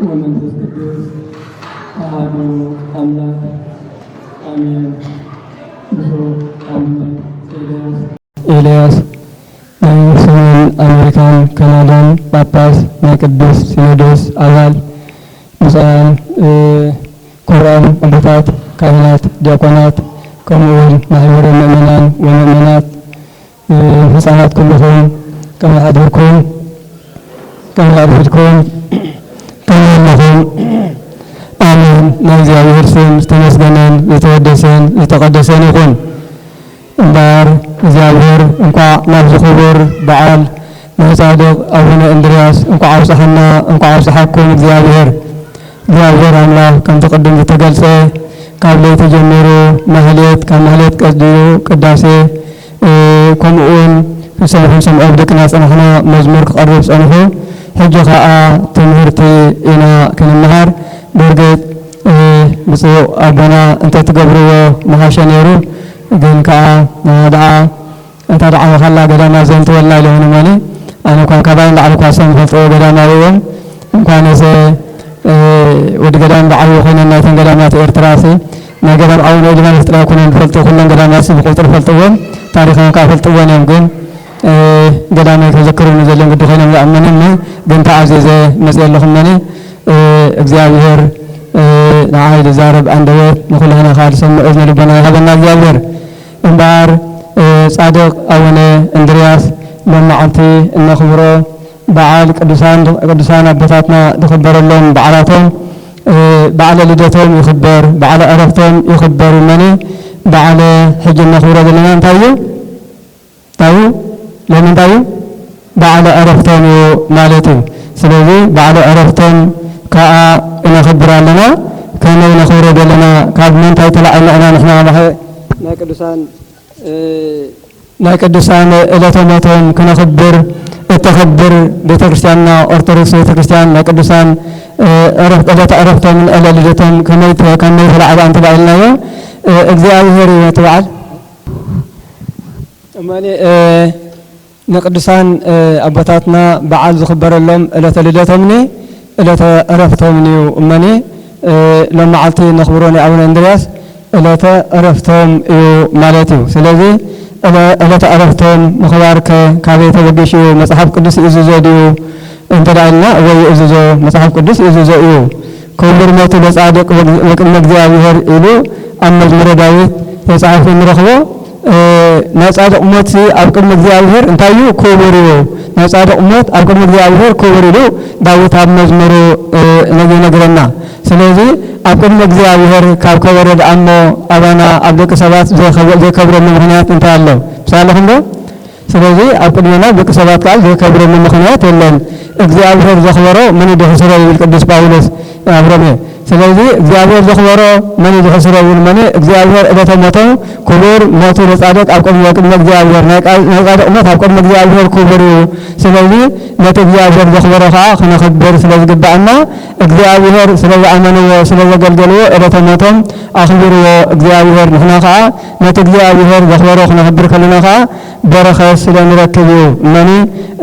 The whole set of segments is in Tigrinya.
ወመንፈስ ቅዱስ ኣሐዱ ኣምላክ ኣሜን። ብፁዕ ኣቡነ ኤልያስ ኤልያስ ናይ ሰሜን ኣሜሪካን ካናዳን ጳጳስ፣ ናይ ቅዱስ ሲኖዶስ ኣባል፣ ብፁዓን፣ እ፣ ክቡራን ኣቦታት፣ ካህናት፣ ዲያቆናት፣ ከምኡ እውን ማሕበረ ምእመናን ወምእመናት፣ እ፣ ህፃናት ኩልኹም ከመይ ሓደርኩም? ከመይ ኣርፊድኩም? ከመይ ኣለኹም? ኣሜን። ናይ እግዚኣብሔር ስም ዝተመስገነን ዝተወደሰን ዝተቐደሰን ይኹን። እምበኣር እግዚኣብሔር እንኳዕ ናብዚ ክቡር በዓል ናይ ጻድቕ ኣቡነ እንድርያስ እንኳዕ ኣብጽሓና፣ እንኳዕ ኣብጽሓኩም እግዚኣብሔር። እግዚኣብሔር ኣምላኽ ከምቲ ቅድም ዝተገልጸ ካብ ለይቲ ጀሚሩ ማህሌት፣ ካብ ማህሌት ቀዲሙ ቅዳሴ፣ እ፣ ከምኡ እውን ክንሰምዖ ክንሰምዖ ብደቅና ዝጸናሕና መዝሙር ክቐርብ ጸኒሑ፣ ሕጂ ኸኣ ትምህርቲ ኢና ክንመሃር። ብርግጽ፣ እ፣ ብፁዕ ኣቦና እንተትገብርዎ ምሓሸ ነይሩ፣ ግን ከኣ ንዓ ደኣ እታ ደዓወኻላ ገዳማት ዘንትወላ ኢሎምኒ እሞኒ፣ ኣነ እኳ ካባይ ንላዕሊ እኳ እሶም ዝፈልጥዎ ገዳማዊ እዮም። እንኳንስ፣ እ፣ ወዲ ገዳም ዝዓብዩ ኮይኖም ናይተን ገዳማት ኤርትራሲ፣ ናይ ገዳም ኣቡነ ሊባኖስ ጥራይ ኣይኮኑን ዝፈልጡ፣ ኩለን ገዳማትሲ ብቁጽሪ ይፈልጥወን፣ ታሪኸን ከኣ ይፈልጥወን እዮም። ግን፣ እ፣ ገዳመይ ከዘክሩኒ ዘልዮም ግዲ ኮይኖም ዝኣመነኒ፣ ግን ተኣዚዘ መጽየ ኣለኹ እሞኒ፣ እ፣ እግዚኣብሔር፣ እ፣ ንዓይ ዝዛረብ ኣንደበት፣ ንኹላህና ከኣ ዝሰምዕ እዝነ ልቦና ይሃበና እግዚኣብሔር። እምበኣር፣ እ፣ ጻድቕ ኣቡነ እንድርያስ ሎም መዓልቲ እነኽብሮ በዓል ቅዱሳን፣ ቅዱሳን ኣቦታትና ዝኽበረሎም በዓላቶም፣ እ፣ በዓለ ልደቶም ይኽበር፣ በዓለ ዕረፍቶም ይኽበር። እሞኒ በዓለ ሕጂ እነኽብሮ ዘለና እንታይ እዩ? እንታይ እዩ? ሎሚ እንታይ እዩ? በዓለ ዕረፍቶም እዩ ማለት እዩ። ስለዚ በዓለ ዕረፍቶም ከኣ እነኽብር ኣለና። ከመይ ነኽብሮ ዘለና? ካብ ምንታይ ተላዒልና ኢና ንሕና ማሕ-፣ ናይ ቅዱሳን፣ እ፣ ናይ ቅዱሳን ዕለተ ሞቶም ክነኽብር እተኽብር ቤተ ክርስቲያንና ኦርቶዶክስ ቤተ ክርስቲያን ናይ ቅዱሳን፣ እ፣ ዕረፍ-፣ ዕለተ ዕረፍቶምን ዕለተ ልደቶም ከመይ ተ-፣ ከመይ ተላዕላ እንተላዒልናዮ፣ እ፣ እግዚኣብሔር እዩ ነቲ በዓል እሞኒ፣ እ፣ ንቅዱሳን፣ እ፣ ኣቦታትና በዓል ዝኽበረሎም ዕለተ ልደቶምኒ ዕለተ ዕረፍቶምን እዩ። እሞኒ፣ እ፣ ሎም መዓልቲ ነኽብሮ ናይ ኣቡነ እንድርያስ ዕለተ ዕረፍቶም እዩ ማለት እዩ። ስለዚ ዕለ-፣ ዕለተ ዕረፍቶም ምኽባር ከ ካበይ ተበጊሱ እዩ? መጽሓፍ ቅዱስ ይእዝዞ ድዩ? እንተ ደኣ ኢልና፣ እወ ይእዝዞ፣ መጽሓፍ ቅዱስ ይእዝዞ እዩ። ክቡር ሞቱ ለጻድቅ ወግ-፣ ወቅድመ እግዚኣብሔር ኢሉ ኣብ መዝሙረ ዳዊት ተጻሒፉ ንረኽቦ። እ፣ ናይ ጻድቕ ሞት ኣብ ቅድሚ እግዚኣብሔር እንታይ እዩ? ክቡር እዩ። ናይ ጻድቕ ሞት ኣብ ቅድሚ እግዚኣብሔር ክቡር ኢሉ ዳዊት ኣብ መዝሙሩ፣ እ፣ ይነግረና። ስለዚ ኣብ ቅድሚ እግዚኣብሔር ካብ ከበረ ደኣ እሞ ኣባና ኣብ ደቂ ሰባት ዘይከበ-፣ ዘይከብረሉ ምኽንያት እንታይ ኣሎ? ምሳሌኹም ዶ? ስለዚ ኣብ ቅድሜና ደቂ ሰባት ከኣ ዘይከብረሉ ምኽንያት የለን። እግዚኣብሔር ዘኽበሮ መን እዩ ዝሕስሮ ይብል ቅዱስ ጳውሎስ ኣብ ሮሜ። ስለዚ እግዚኣብሔር ዘኽበሮ መን እዩ ዝሕስሮ ይብል እሞኒ፣ እግዚኣብሔር ዕለተ ሞቶም ክቡር ሞቱ ለጻድቅ ኣብ ቅድሚ፣ ቅድሚ እግዚኣብሔር፣ ናይ ቃ-፣ ናይ ጻድቅ ሞት ኣብ ቅድሚ እግዚኣብሔር ክቡር እዩ። ስለዚ ነቲ እግዚኣብሔር ዘኽበሮ ከኣ ክነኽብር ስለ ዝግባኣና፣ እግዚኣብሔር ስለ ዝኣመንዎ፣ ስለ ዘገልገልዎ ዕለተ ሞቶም ኣኽቢርዎ እግዚኣብሔር። ንሕና ከኣ ነቲ እግዚኣብሔር ዘኽበሮ ክነኽብር ከለና ከኣ በረኸት ስለ ንረክብ እዩ። እሞኒ፣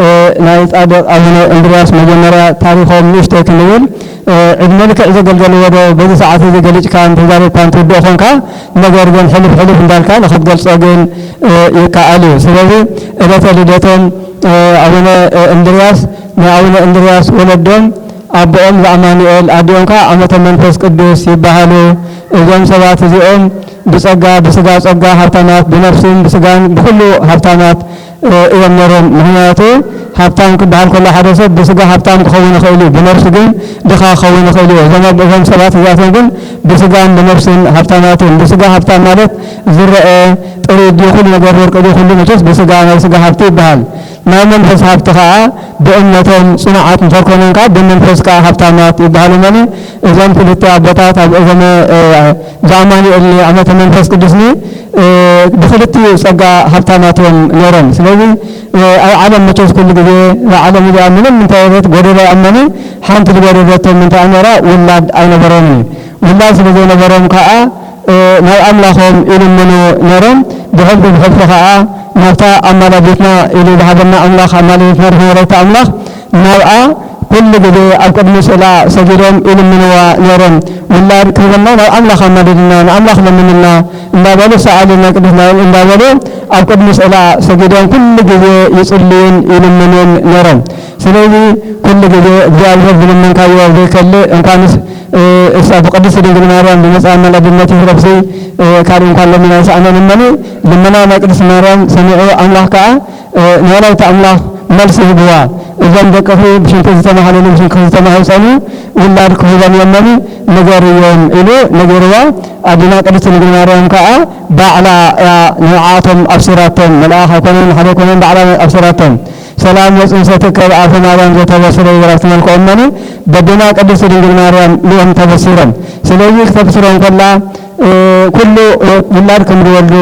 እ፣ ናይ ጻድቕ ኣቡነ እንድርያስ መጀመርያ ታሪኾም ንእሽተይ ክንብል፣ እ፣ ዕድመ ልክዕ ዘገልገልዎ ዶ በዚ ሰዓት እዚ ገሊጽካ እንተዛሪብካ እንትውድኦ ኾንካ፣ ነገር ግን ሕልፍ ሕልፍ እንዳልካ ንኽትገልጾ ግን፣ እ፣ ይከኣል እዩ። ስለዚ ዕለተ ልደቶም፣ እ፣ ኣቡነ፣ እ፣ እንድርያስ፣ ናይ ኣቡነ እንድርያስ ወለዶም ኣቦኦም ዘኣማኑኤል፣ ኣዲኦም ከኣ ዓመተ መንፈስ ቅዱስ ይበሃሉ። እዞም ሰባት እዚኦም ብጸጋ፣ ብስጋ ጸጋ ሃብታማት፣ ብነፍስን ብስጋን ብኹሉ ሃብታማት፣ እ፣ እዮም ነይሮም። ምኽንያቱ ሃብታም ክበሃል ከሎ ሓደ ሰብ ብስጋ ሃብታም ክኸውን ይኽእል እዩ፣ ብነፍሲ ግን ድኻ ክኸውን ይኽእል እዩ። እዞም ኣብ-፣ እዞም ሰባት እዚኣቶም ግን ብስጋን ብነፍስን ሃብታማት እዮም። ብስጋ ሃብታም ማለት ዝረአ ጥሪት ድዩ፣ ኩሉ ነገር ወርቂ ድዩ፣ ኩሉ መቸስ ብስጋ ናይ ስጋ ሃብቲ ይበሃል። ናይ መንፈስ ሃብቲ ከኣ ብእምነቶም ጽኑዓት እንተር ኮይኖም ከኣ ብመንፈስ ከኣ ሃብታማት ይበሃሉ። እሞኒ እዞም ክልተ ኣቦታት ኣብ እዞም፣ እ፣ ዘኣማኑኤልኒ ዓመተ መንፈስ ቅዱስኒ፣ እ፣ ብክልቲኡ ጸጋ ሃብታማት እዮም ነይሮም። ስለዚ፣ እ፣ ኣብ ዓለም መቸስ ኩሉ ግዜ እዛ ዓለም እዚኣ ምንም እንተየበት ጎደሎ እያ። እሞኒ ሓንቲ ዝጎደለቶም እንታይ እያ ነይራ? ውላድ ኣይነበሮምን እዩ። ውላድ ስለ ዘይነበሮም ከኣ፣ እ፣ ናብ ኣምላኾም ይልምኑ ነይሮም። ብሕልፊ ብሕልፊ ከኣ ናብታ ኣማላዲትና ኢሉ ዝሃበና ኣምላኽ፣ ኣማላዲትና ድሕነረታ ኣምላኽ ናብኣ ኩሉ ግዜ ኣብ ቅድሚ ስእላ ሰጊዶም ይልምንዋ ነይሮም። ውላድ ክህበና ናብ ኣምላኽ ኣማልድና፣ ንኣምላኽ ለምንና እንዳበሉ፣ ሰኣሊ ናይ ቅዱስ ናይል እንዳበሉ ኣብ ቅድሚ ስእላ ሰጊዶም ኩሉ ግዜ ይጽልዩን ይልምኑን ነይሮም። ስለዚ ኩሉ ግዜ እግዚኣብሔር ዝለመንካዮ ዘይከልእ፣ እንኳንስ እሳ ብቅድስቲ ድንግል ማርያም ዝመጽኣ ኣማላድነት ይትረፍሲ ካልእ እንኳን ለሚና ይሰኣነን እመኒ። ልመና ናይ ቅድስቲ ማርያም ሰሚዑ ኣምላኽ ከኣ ንወላዲተ ኣምላኽ መልሲ ይህብዋ። እዞም ደቅኺ ብሽንቲ ዝተማህለሉ ብሽንቲ ዝተማህፀኑ ውላድ ክህቦም እየ እመኒ ንገርዮም ኢሉ ነጊርዋ። ኣዴና ቅድስቲ ድንግል ማርያም ከኣ ባዕላ እያ ንዓቶም ኣብሲራቶም። መልኣኽ ኣይኮነን፣ ሓደ ኣይኮነን፣ ባዕላ ኣብሲራቶም። ሰላም ወፅንሰትከ በአፈ ማርያም ዘተበስረ ይበራርት መልክዖም መኒ በዴና ቅድስት ድንግል ማርያም እዮም ተበሲሮም። ስለዚህ ክተብስሮም ከላ ኩሉ ውላድ ከም ዝወልዱ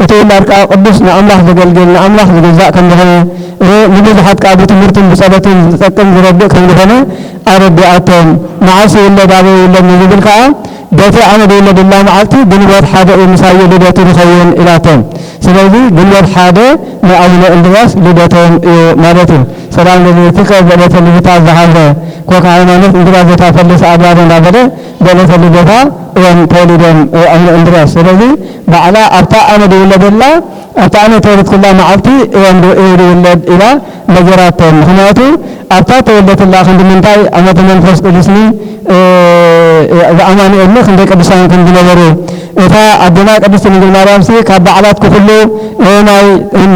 እቲ ውላድ ከዓ ቅዱስ ንኣምላኽ ዘገልግል ንኣምላኽ ዝግዛእ ከም ዝኾነ ንብዙሓት ከዓ ብትምህርትን ብጸሎትን ዝጠቅም ዝረድእ ከም ዝኾነ ኣረዲኣቶም። መዓስ ይውለድ ኣበይ ይውለድ ንዝብል ከዓ በቲ ኣነ ዝውለደላ መዓልቲ ግንቦት ሓደ እዩ ምሳይ ልደቱ ዝኸውን ኢላቶም። ስለዚ ግንቦት ሓደ ናይ ኣቡነ እንድርያስ ልደቶም እዩ ማለት እዩ። ሰላም ለቤትከ በዕለተ ልደታ ዝሃለ ኮከ ሃይማኖት እንድርያስ ዘታፈልስ ኣድባር እንዳበለ በዕለተ ልደታ እዮም ተወሊዶም ኣቡነ እንድርያስ። ስለዚ ባዕላ ኣብታ ኣነ ዝውለደላ ኣብታ ኣነ ተወለድኩላ መዓልቲ እዮም ዝውለድ ኢላ ነገራቶም። ምኽንያቱ ኣብታ ተወለደትላ ክንዲ ምንታይ ዓመተ መንፈስ ቅዱስኒ ዘኣማኑኤልኒ ክንደይ ቅዱሳን ከም ዝነበሩ እታ ኣደና ቅድስቲ ድንግል ማርያምሲ ካብ በዓላት ኩሉ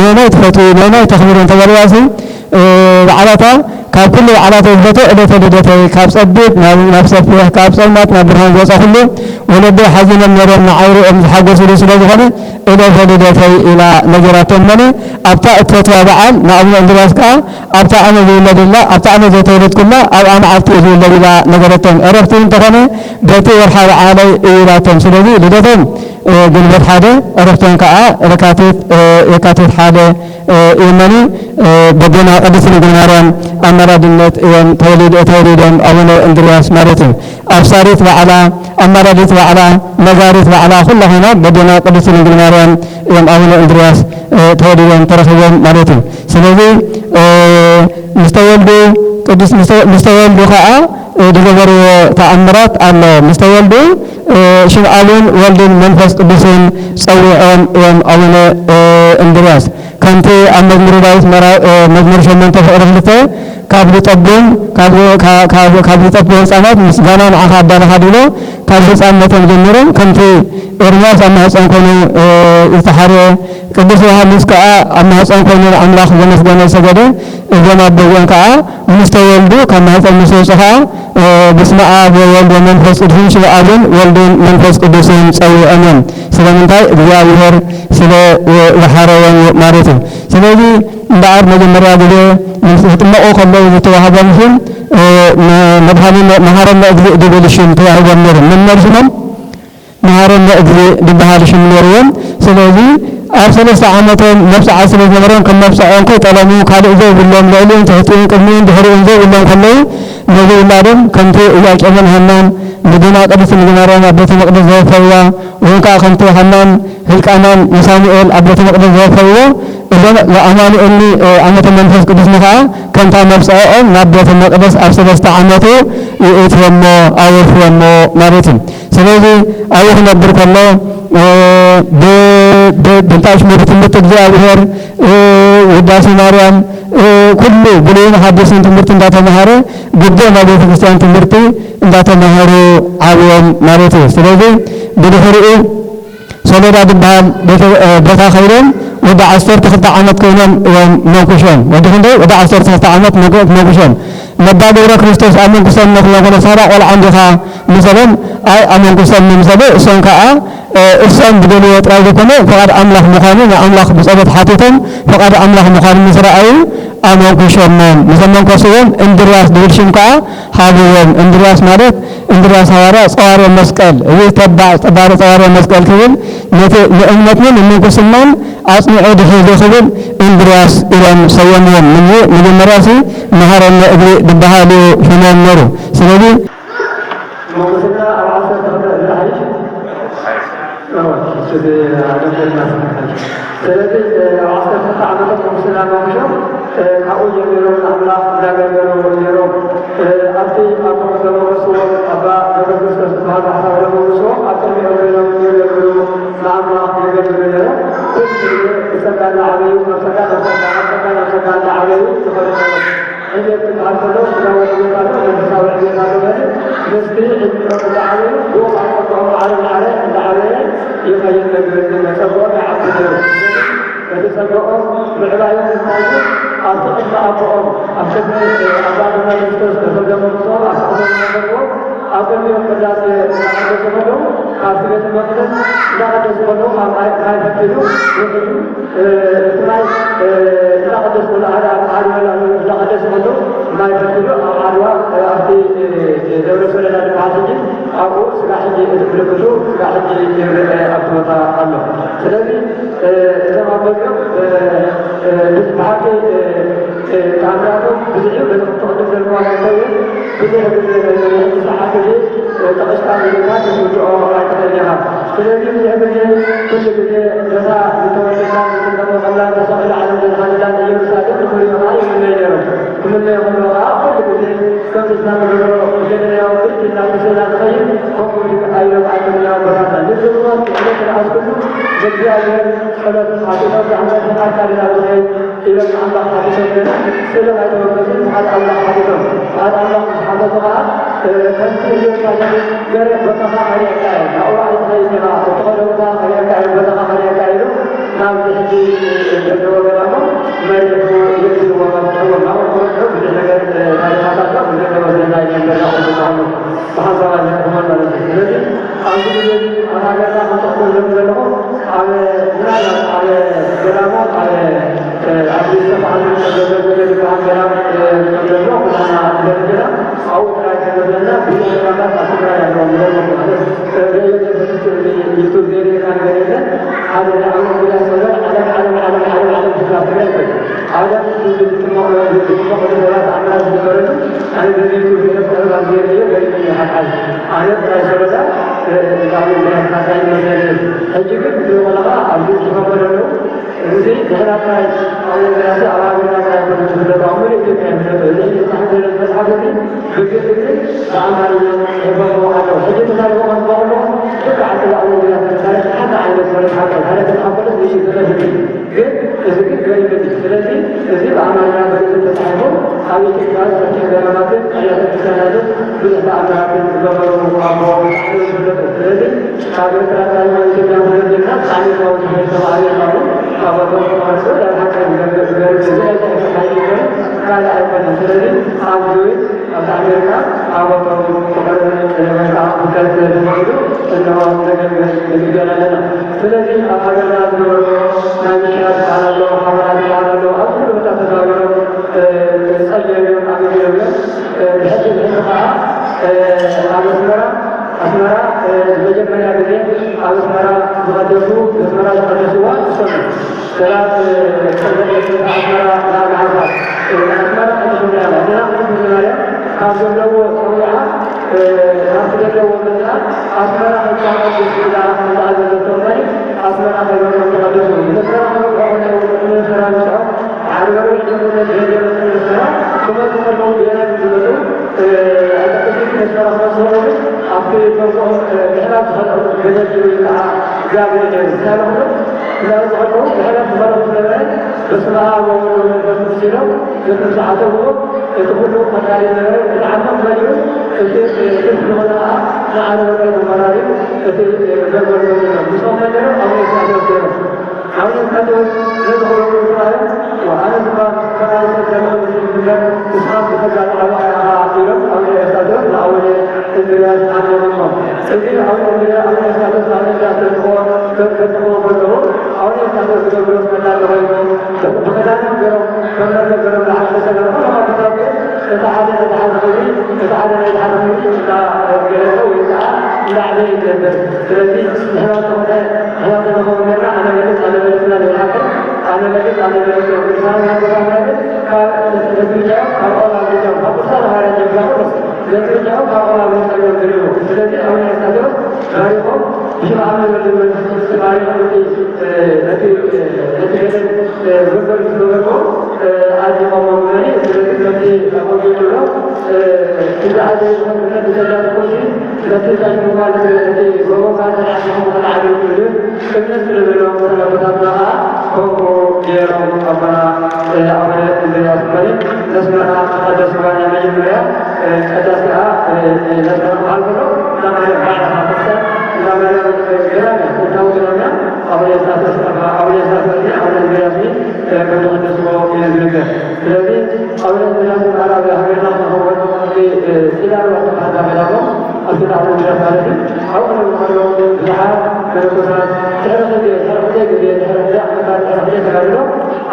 ነናይ ትፈትዊ ነናይ ተኽብሩ እንተበልዋሲ በዓላታ ካብ ኩሉ በዓላት ዝፈትዎ ዕለተ ልደተይ ካብ ጸቢብ ናብ ሰፊሕ ካብ ጸልማት ናብ ብርሃን ዝወፃ ኩሉ ወለደይ ሓዚኖም ነሮም ንዓይ ሪኦም ዝሓጎስሉ ስለ ዝኾነ ዕለተ ልደተይ ኢላ ነገራቶም። መነ ኣብታ እትፈትዋ በዓል ንኣብነ እንድርያስ ከዓ ኣብታ ኣነ ዝውለደላ ኣብታ ኣነ ዘተወለድኩላ ኣብኣ መዓልቲ እዩ ዝውለድ ኢላ ነገረቶም። ዕረፍቲ እውን እንተኾነ በቲ ወርሓዊ በዓለይ እዩ ኢላቶም። ስለዚ ልደቶም ግንቦት ሓደ ዕረፍቶም ከዓ ለካቲት የካቲት ሓደ እዩ። መኒ በዴና ቅድስት ድንግል ማርያም ኣማላድነት እዮም ተወሊዶም ኣቡነ እንድርያስ ማለት እዩ። ኣብሳሪት ባዕላ ኣማላዲት ባዕላ ነጋሪት ባዕላ ኩላ ኮይና በዴና ቅድስት ድንግል ማርያም እዮም ኣቡነ እንድርያስ ተወሊዶም ተረኺቦም ማለት እዩ። ስለዚ ምስ ተወልዱ ቅዱስ ምስ ተወልዱ ከዓ ዝገበርዎ ተኣምራት ኣሎ። ምስ ተወልዱ ሽም ኣብን ወልድን መንፈስ ቅዱስን ፀዊዖም እዮም ኣቡነ እንድርያስ። ከምቲ ኣብ መዝሙረ ዳዊት መዝሙር ሸሞንተ ፍቕሪ ክልተ ካብ ዝጠቡን ካብ ዝጠቡ ህፃናት ምስጋና ንዓኻ ኣዳለኻ ድብሎ ካብ ህፃንነቶም ጀሚሮም ከምቲ ኤርምያስ ኣብ ማህፀን ኮይኑ ዝተሓርየ ቅዱስ ዮሃንስ ከዓ ኣብ ማህፀን ኮይኑ ንኣምላኽ ዘመስገነ ዝሰገደ እዞም ኣቦ እዚኦም ከዓ ምስ ተወልዱ ካብ ማህፀን ምስ ወፁ ከዓ በስመ ኣብ ወወልድ ወመንፈስ ቅዱስን ሽም ኣብን ወልድን መንፈስ ቅዱስን ፀዊዖም እዮም። ስለምንታይ እግዚኣብሔር ስለ ዝሓረዮም ማለት እዩ። ስለዚ እምበኣር መጀመርያ ግዜ ምስ ዝጥመቑ ከለዉ ዝተዋህቦም ሽም መድሃኒ መሃረነ እግዚእ ዝብል ሽም ተዋሂቦም ነይሩ። መን ነሩ ሽሞም? መሃረነ እግዚእ ዝበሃል ሽም ነይርዎም። ስለዚ ኣብ ሰለስተ ዓመቶም መብፅዓ ስለ ዝነበሮም ከም መብፅዖም ከይጠለሙ ካልእ ዘይብሎም ልዕሊኡን ትሕቲኡን ቅድሚኡን ድሕሪኡን ዘይብሎም ከለዉ ነዚ ውላዶም ከምቲ ኢያቄምን ሃናን ንድና ቅድስት ድንግል ማርያም ኣብ ቤተ መቅደስ ዘወፈይዋ እውን ከዓ ከምቲ ሃናን ህልቃናን ንሳሙኤል ኣብ ቤተ መቅደስ ዘወፈይዎ እዞም ለኣማኑኤልኒ ዓመተ መንፈስ ቅዱስኒ ከዓ ከምታ መብፅዖኦም ናብ ቤተ መቅደስ ኣብ ሰለስተ ዓመቱ ይእትወሞ ኣወፍዮሞ ማለት እዩ። ስለዚ ኣብኡ ክነብር ከሎ ብንታሽ ሙሉ ትምህርቲ እግዚኣብሔር ውዳሴ ማርያም ኩሉ ብሉይን ሓዲስን ትምህርቲ እንዳተማሃረ ግቡእ ናይ ቤተ ክርስቲያን ትምህርቲ እንዳተማሃሩ ዓብዮም ማለት እዩ። ስለዚ ብድሕሪኡ ሶሎዳ ዝበሃል ቦታ ከይዶም ወዲ ዓሰርተ ክልተ ዓመት ኮይኖም እዮም መንኩሾም። ወዲ ክንደይ? ወዲ ዓሰርተ ክልተ ዓመት መንኩሾም። ነባ ገብረ ክርስቶስ ኣመንኩሰኒ ክብሎም ከሎ ሳራ ቆልዓ እንዲኻ ምሰሎም ኣይ ኣመንኩሰኒ ምሰሉ እሶም ከዓ እሶም ዝደልዎ ጥራይ ዘይኮነ ፍቓድ ኣምላኽ ምዃኑ ንኣምላኽ ብጸሎት ሓቲቶም ፍቓድ ኣምላኽ ምዃኑ ምስ ረኣዩ ኣመንኩሾሞም። ምስ ኣመንኮስዎም እንድርያስ ዝብል ሽም ከዓ ሃብዎም። እንድርያስ ማለት እንድርያስ ሃዋርያ ጸዋርያ መስቀል፣ እዚ ተባዕ ጠባሪ ጸዋርያ መስቀል ክብል ነቲ ንእምነትናን ንምንኩስናን ኣጽኒዑ ዝሒዙ ክብል እንድርያስ ኢሎም ሰየምዎም። እዚ መጀመርያሲ መሃረነ እግሪ ዝበሃል እዩ ሽሞም ነይሩ። ስለዚ እወ፣ እቲ ኣደብ እናስተኻኸል። ስለዚ፣ እ፣ ኣብ ዓሰርተ ክልተ ዓመቶም ንጉስና መምሾም፣ እ፣ ካብኡ ጀሚሮም ንኣምላኽ እናገልገሉ ነይሮም። እ፣ ኣብቲ ኣቦም ዘመረስዎም ኣባ ገብረ ክርስቶስ ዝበሃል ባሕታዊ ዘመረስዎም ኣብ ቅድሚኦም ኮይኖም የገልግሉ፣ ንኣምላኽ የገልግሉ ነይሮም። ኩሉ ግዜ ብጸጋ እናዓበዩ፣ ካብ ጸጋ ናብ ጸጋ፣ ካብ ጸጋ ናብ ጸጋ እናዓበዩ ይኸዱ ነይሮም። ዕቤት ዝበሃል ዘሎ ስጋዊ ዕቤት ኣሎ፣ መንፈሳዊ ዕቤት ኣሎ። በዚ ምስቲ ዕድሚኦም እንዳዓበዩ፣ ብኡ ኣብ ጸግኦም ማዕረ ማዕረ እንዳዓበየ ይኸይድ ነይሩ። ጸግኦም ይዓቢ ነይሩ። እቲ ጸግኦም ምዕባዮም እንታይ እዩ? ኣብቲ ቅድሚ ኣቦኦም፣ ኣብ ቅድሚ ኣባ ገብረ ክርስቶስ ነቶም ዘመርጽዎም፣ ኣብቲ ቅድሚ ዘመርጽዎም፣ ኣብ ቅድሚኦም ቅዳሴ እናቐደሱ ከለዉ፣ ካብቲ ቤተ መቕደስ እናቐደሱ ከለዉ፣ ካብ ማይ፣ ማይ ፈቲሉ ውሒዱ፣ እ፣ እቲ ማይ፣ እ፣ እናቐደሱ ከለዉ፣ ሓደ ኣብ ዓድዋ እናቐደሱ ከለዉ፣ ማይ ፈቲሉ ኣብ ዓድዋ፣ እ፣ ኣብቲ፣ እ፣ ደብረ ሶለዳ ዝበሃል ሕጂ፣ ኣብኡ ስጋዕ ሕጂ፣ እቲ ምልክቱ ስጋዕ ሕጂ ይረአ ኣብቲ ቦታ ኣሎ። ስለዚ፣ እ፣ እዞም ኣቦ እዚኦም፣ እ፣ እ፣ ብሓቂ፣ እ፣ እ፣ ተኣምራቶም ብዙሕ እዩ። በዚ ክልተ ቅድም ዘልኩዋ ናይ ሰውየት ብዙሕ ግዜ፣ ሕጂ ሰዓት እዚ፣ እ፣ ጠቒስካ ምልካት ክትውድኦ ኣይትኽእልን ኢኻ። ስለዚ ብዙሕ ግዜ፣ ኩሉ ግዜ ነታ ዝተወልደላ፣ ዝተጠመቐላ፣ ተሰቒሉ ዓለም ዘድሓነላን ኢየሩሳሌም ንኽርእዩ ኸዓ ይምነዩ ነይሮም። ክምነዩ ከለዉ ኸዓ ኩሉ ግዜ ከምዚ እስና ንገብሮ፣ ገለ ናይ ኣውርድ ኢልና ተስእላ ንኸይድ፣ ከምኡ ኢሉ ኣይረብኣኩም ኢና ኣቦታትና። ንዝብልዎ ክሕደት ዝሓዝኩሉ ንእግዚኣብሔር ጸሎት ሓቲቶም፣ ብኣምላኽ ፍቓድካ ዲና ንኸይድ ኢሎም ንኣምላኽ ሓቲቶም ነይሮም። ስእሎም ኣይተወገዙን፣ ፍቓድ ኣምላኽ ሓቲቶም። ፍቓድ ኣምላኽ ምስ ሓተቱ ኸዓ፣ እ፣ ከምቲ ኢየሩሳሌም ገረብ ቦታኻ ከርእየካ እየ፣ ናብኡ ኣይትኸይድን ኢኻ፣ እትኸዶ ቦታ ከርእየካ እየ፣ ቦታኻ ከርእየካ ኢሉ ናብዚ ሕጂ ዘለዎ ገዳሙ መሪሑ የእትዎም፣ ኣብጽሕዎም። ናብኡ ክበጽሑ ብዙሕ ነገር፣ እ፣ ታሪኻት ኣሎ፣ ብዙሕ ነገር ናይ ነበር ናብኡ ዝበሃሉ ብሓንሳብ ኣይዘርግሖን ማለት እዩ። ስለዚ ኣብዚ ግዜ እዚ ኣብ ሃገርና ከም ትኽተሉ ዘለኹም ኣብ ምናልባት ኣብ ገዳሙ ኣብ፣ እ፣ ኣብ ዝተባህሉ ገዳም፣ እ፣ ከም ዘሎ ኩላና ንፈልጥ ኢና። ኣብኡ ጥራይ ከይመስለና ብዙሕ ገዳማት ኣብ ትግራይ ኣለዉ። ንገርመኩም ማለት፣ እ፣ ርእዮ ዘይፈልጥ ዩቱብ ዘይርእየካ ነገር የለን። ሓደ ናይ ዓለም ጉዳይ ሰበር ዓለም፣ ዓለም፣ ዓለም፣ ዓለም፣ ዓለም ትግራይ ይበል። ዓለም ዝጥመቑ፣ ዝጥመቑ ሰባት ኣምላኽ ዝነበረሉ ኣነ በዚ ዩቱብ ርእዮ፣ ኣብ ርእዮ ገሪሙኒ ይሓልሓል። ኣነ ጥራይ ሰበዳ፣ እ፣ ካብ ምክንያት ሓሳይ ይመስለኒ። ሕጂ ግን እዚ ቆልዓ ኣብዚ ዝፈቐዶ ኣለዉ። እዚ ድሕና ጥራይ ኣብ ኤርትራ፣ ኣብ ሃገርና ጥራይ ኣይኮነን ዝፍለጥ፣ ኣብ ሙሉእ ኢትዮጵያ ይፍለጥ። እዚ ዝተሓዘለ መጽሓፍ እዚ ብግእዝ ግን ብኣምሓርኛ ጽሒፎምዎ ኣለዉ። ሕጂ ተዛሪቦም ከለኹ ልክዕ እቲ ኣብ ኤርትራ ታሪኽ ሓደ ዓይነት መጽሓፍ፣ ታሪኽ ዝሓፈለት ንእሽቶ ተደርፊ። ግን እዚ ግን ገሪሙኒ። ስለዚ እዚ ብኣምሓርኛ ብግእዝ ተጻሒፉ ኣብ ኢትዮጵያ ሰፊሕ ገዳማትን ኣብያተ ክርስቲያናትን ብዙሕ ተኣምራትን ዝገበሩ ኣቦ ዝፍለጡ። ስለዚ ካብ ኤርትራ ጥራይ ኢትዮጵያ ተዘርጊሕና፣ ኣሜሪካ እውን ዝኸይድ ተባሂሉ ኣሎ። ካብ ኣቶ ተዋሕዶ ናይ ሓቂ ገርም፣ እዚ ናይ እግዚኣብሔር ሓይሊ ይኾን፣ ካልእ ኣይኮነን። ስለዚ ኣብዚ እውን ኣብቲ ኣሜሪካ ኣብ ኣቶም ፍቕርን ወይ ከዓ ፍልጠት ዝምዕዱ እንሆ ነገልግል ንግልገል ኣለና። ስለዚ ኣብ ሃገርና ዝነበሩ ናይ ሚሽናት በዓል ኣሎ፣ ሓበራት በዓል ኣሎ፣ ኣብ ኩሉ ቦታ ተዛዊሮም፣ እ፣ ጸልዮም እዮም፣ ኣገልግሎም እዮም። እ፣ ብሕጂ፣ ብሕጂ ከዓ፣ እ፣ ኣብ ኣስመራ፣ ኣስመራ፣ እ፣ መጀመርያ ግዜ ኣብ ኣስመራ ዝቐደሱ፣ ኣስመራ ዝቐደስዋ እሶም እዮም። ሰባት፣ እ፣ ኣስመራ፣ ናብ ሓሳብ፣ እ፣ ኣስመራ ቀዲሶም እዮም። ንሕና ቅዱስ መጀመርያ ካብ ዘለዎ ጸዊዓ፣ እ፣ ካብቲ ዘለዎ መጽኣ፣ ኣስመራ ከይትቀድስ ኢላ ከምዝኣዘዘቶም ናይ ኣስመራ ከይበሎም ተቐደሱ። ንኣስመራ ክበጽሑ ከለዉ፣ ቅድሚ ኣስመራ ምብጽሖም፣ ዓርቢ ጀሚሩ ነቲ ሄገር ኣስመራ ክመጹ ከለዉ፣ ብየናይ ዝመጹ፣ እ፣ ኣይጠቅስን። ኣስመራ ክመጹ ከለዉ ግን ኣብቲ ቦትኦም፣ እ፣ ምሕራብ ዝኸድኦም ገደል ወይ ከዓ ጋብር ነይሩ። እንታይ ኢሎም? እናመጹ ከለዉ ምሕራብ ዝኸድኦም ዝነበረ በስመ ኣብ ወወልድ ወመንፈስ ቅዱስ ኢሎም ነቶም ዝዓተብዎ እቲ ኩሉ ቀታሊ ዝነበረ እቲ ዓመት መሊኡ እቲ፣ እ፣ ትርፊ ዝኾነ ከዓ ንኣነ ወረድ መራሪ እቲ፣ እ፣ ገርገር ዘሎ ምስኦም መደረ ኣብ ኤስያስ ነብሰ ኣቡነ እስጢፋኖስ ነዚ ክብሉ ተባሂሎም፣ ወኣነ ድማ ከማይ ሰብ ደመወዝ ዝግበር ንስኻም ብጸጋ ዝዓበኻ ኢኻ ኢሎም ኣቡነ ኤስታቴዎስ ንኣቡነ እንድርያስ ኣምኖምዎ። እዚ ኣቡነ እንድርያ-፣ ኣቡነ ኤስታቴዎስ ንኣቡነ እንድርያስ ከጽሕፍዎ፣ ከ-፣ ከጽሕፍዎ ከለዉ ኣቡነ ኤስታቴዎስ ዝገብርዎ መላ ተኾይኑ ብኽዳኖም ገይሮም፣ ከመርገ ገይሮም ንዓመተ ሰገር ኩሎም ኣቦታቱ እቲ ሓደ ነቲ ሓደ ክብሪ፣ እቲ ሓደ ናይቲ ሓደ ክብሪ እንዳገለጸ ወይ ከዓ እንዳዕበየ ይነብር። ስለዚ ንሕና ዝኾነ ንሕና ተንኸውን ጌርና ኣነ በልጽ፣ ኣነ በልጽ ኢና ንብል ሓቂ፣ ኣነ በልጽ፣ ኣነ በልጽ እዮም። ቅዱሳን ኣቦታትና ግን ካብ ነቲ ምርጫኦም ካብ ኦል ኣውሪዶም፣ ካብ ቅዱሳን ሃዋርያት ጀሚርካ ኩሉ ነቲ ምርጫኦም ካብ ኦል ኣውሪዶም እዮም ዝርእዩ። ስለዚ ኣቡነ ኤስታቴዎስ ባሪኾም ብሽም ኣምላኽ መንግስቲ ሰማይ ነቲ ነቲ ነቲ ገደል ግበር ዝገበርኩ ኣዚቖሞ ምበኒ። ስለዚ ነቲ ኣቆጊሉ ኣሎ። እዚ ዓዲ ዝኾነ ብተዳርኩ ነቲ ታሽሙማ እቲ ጎቦ ካተሓዝኹም ተዓደልኩ ዝብል እምነት ስለ ዘለዎም ሰለቦታትና ከዓ ከምኡ ገይሮም ኣቦና ኣቡነ እንድርያስ እምበኒ ነስመራ ተቐደስዋ ናይ መጀመርያ ቀዳሲኣ ነስመራ ክበሃል ከሎ እንዳ ማርያም ባዕላ ቤተክርስትያን እንዳ ማርያም ገዳም እያ፣ ጥንታዊ ገዳም እያ። ኣቡነ ስናስስ ኣቡነ ስናስስ ኣቡነ እንድርያስ ከም ዝቐደስዎ እዩ ዝንገር። ስለዚ ኣቡነ እንድርያስ በዓል ኣብ ሃገርና ንኸውን ጽላል ወቅቲ ባህርዳር ገዳሞም ኣብ ስርዓተ ምድረት ማለት እዩ። ኣብኡ ክነብሩ ከለዉ ብዙሓት መነኮሳት ድሕሪ ግዜ፣ ድሕሪ ክንደይ ግዜ፣ ድሕሪ ክንደይ ዓመታት፣ ድሕሪ ክንደይ ተጋድሎ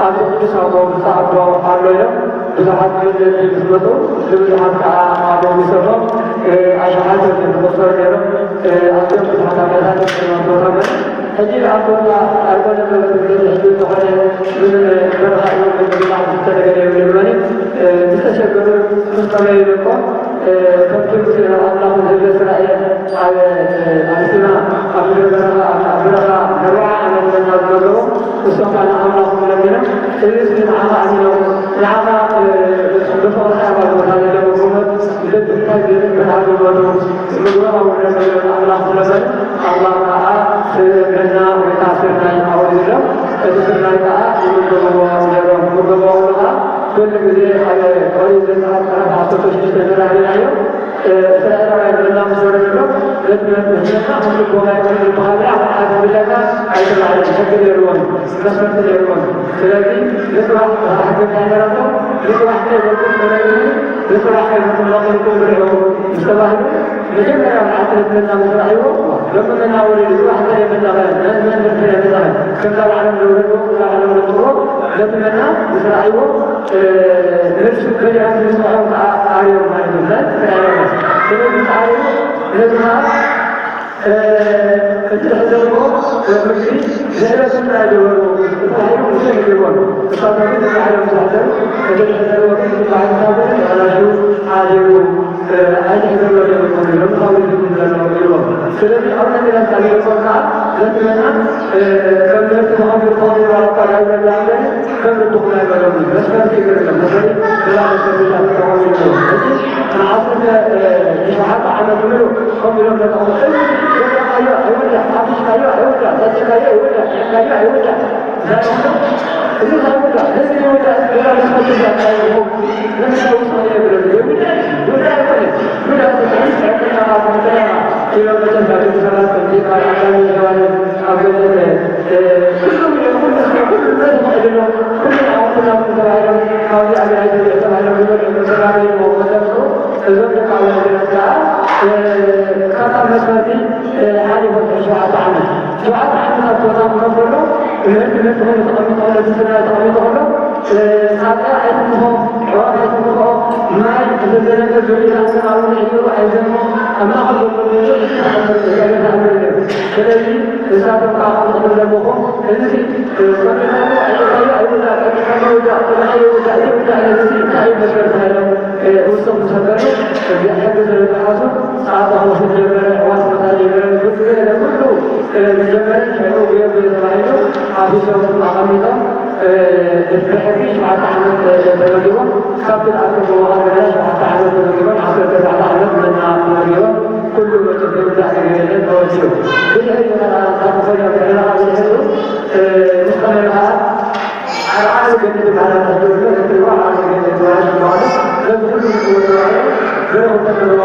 ኣብዚ ቅዱስ ኣቦ ብፁዕ ኣቦ ኣሎ ኢሎም ብዙሓት መለቲ ምስ መፁ ንብዙሓት ከዓ ኣሞጊሶሞም ኣሽሓት እዮም ዝቑጸሩ ነይሮም። ኣዝዮም ብዙሓት ዓመታት እዮም ዝነብሩ። ሕጂ ኣብ ቦታ ኣርጎ ነበረ ዝገርሕ ዝኾነ ምንም በረኻ እዩ፣ ምንም ዝተነገረ የብልን። ማለት ዝተሸገሩ ምስ ከመይ ኢለኮ ከምቲ ሙሴ ናብ ኣምላኹ ዝህበ እስራኤል ኣብ ኣብ ሲና ኣብ ምድሪ በረኻ ኣብ በረኻ ኣርብዓ ዓመት መና ዝመገቦ እሶም ከዓ ንኣምላኹም ለሚኖም እዚ ንዓኻ ኣሚኖም ንዓኻ ብፍቕርካ ኢኻ ዝመሓለለ መጎመት ልብካ ዘይንብርሃ ዝመቱ ምግባር ኣውርደሎም ኣምላኽ ስለዘን ኣምላኽ ከዓ ስርና ወይ ከዓ ስርናይ ኣውሪድሎም። እቲ ስርናይ ከዓ ይምገብዎ ነይሮም። ይምገብዎ ከለኻ ኩሉ ግዜ ኣብ ኦሪት ዘጸኣት ምዕራፍ ዓሰርተ ሽዱሽተ ተራእናዮ እስራኤላውያን መና ምስ ወረደሎም ነቲ መና ከም ልቦም ኣይኮነን ዝበሃል ኣብ ሓንቲ ብለካ ኣይተባህለን። ሕጊ ነይርዎም፣ መስፈርቲ ነይርዎም። ስለዚ ንጽባሕ ሕጊ እንታይ ነረቶ ንጽባሕ ከይበልኩም ተረግሙ ንጽባሕ ከይበልኩም ረኺብኩም ብልዑ ምስ ተባህሉ መጀመርያ መዓልቲ ነቲ መና ምስ ረኣይዎ ሎሚ መና ወሪዱ ጽባሕ እንታይ የመለኸ መን መን እንታይ የመለኸ ከምዛ ባዕሎም ዘውረድዎ ከምዛ ባዕሎም ዘምጽዎ ነቲ መና ምስ ረኣይዎ መልሱ በሊዖም ንስምዖም ከዓ ኣርዮም ማለት እዩ። ስለዚ ምስ ኣርዩ ነዚ ከዓ እቲ ዝሕዘልዎ ምግቢ ንዕለቱ ጥራይ ግበሩ። እቲ ባሕሪ ሙሴ ነጊርዎም። ንሳቶም ግን ባሕሮም ዝሕዘሉ እቲ ዝሕዘልዎ ግን እቲ ባሕሪ ሳጎ ተበላሹ ዓሊሙ ኣይትሕዘሉ ኣለኩም ኢሎም ካብ ልብኩም ዘለዉ ኢልዎም። ስለዚ ኣብ ነገራት ኣሊልኮም ከዓ ነቲ መና ከም ነቲ ተኸቢሩ ተኸቢሩ ኣባ ዳዊት ኣላ እምበሪ ከም ልብኹም ኣይበሎም። መስፈርቲ ይግርም። መስፈሪ ብላ መስፈርቲ ተኸቢሩ ሕጂ ንዓሰርተ ሸውዓተ ዓመት ምሉእ ከምኡ ኢሎም ነቶም ወዳእካዮ ኣይውዳእ፣ ሓፊሽካዮ ኣይውዳእ፣ ጠጢኻዮ ኣይውዳእ፣ ሒዝካዮ ኣይውዳእ። እዚ ኣይውዳእ፣ ህዝቢ ይውዳእ፣ ገዛ መስቀል ይውዳእ፣ እንታይ ይኹን? ንሕና ውሳኔ የብለን። ይውዳእ፣ ይውዳእ ኣይኮነን። ይውዳእ፣ ትሕቲ ትሕትና፣ ትሕትና፣ ኢሎም መቸም ናይቶም ሰባት ከምዚ ካብ ኣዳምን ሔዋንን ኣብ ገነት ኩሉ ኩሉ ኩሉ ተባሂሎም ካብዚ ኣገዳሲ ተባሂሎም ዝበልዑ መሰጋገሪ መሰጋገሪ እዞም ደቂ ኣውያት ዲያስፖራ ካብታ መስፈርቲ ሓሊፎም ሸውዓተ ዓመት ሸውዓተ ዓመት ኣብ ቦታ ክነብር ከሎ ምህርቲ ምህርቲ ኮይኑ ተቐሚጡ ከሎ እቲ ስድራ ተቐሚጡ ከሎ ጻድቃ ኣይትንክፎ፣ ኣሕዋት ኣይትንክፎ፣ ማይ ዝተዘነገ ዙርያ ኣሰራሩ ንዕኡ ኣይዘሞ ኣብ ማእኸል ዘሎ ዘሎ እዚ ተኣምር እዩ። ስለዚ ንሳቶም ከዓ ከምዚ ክብለኩም እዚ መጀመርያ ሽዑ ብዮ ብዮ ተባሂሉ ሓፊሶም ኣቐሚጦም ብሕጊ ሸውዓተ ዓመት ተመዲቦም ካብቲ ዝኣተዎ ሃገርና ሸውዓተ ዓመት ተመዲቦም ዓሰርተ ኣርባዕተ ዓመት መና ተመዲቦም ኩሉ መቸም ዘይውዳእ ነገር የለን ተወዲኡ ብድሕሪ መኸራ ካብ ዝኾነ ብዕለኻ ብድሕሪኡ ንስኻ መሪኻ ዓርዓር ገድሊ በዓላት ኣለዉ። ነቲ ዓርዓር ገድሊ በዓላት ዝበሃሉ ነዚ ኩሉ ዝወደባሉ ገረቡ ተገረባ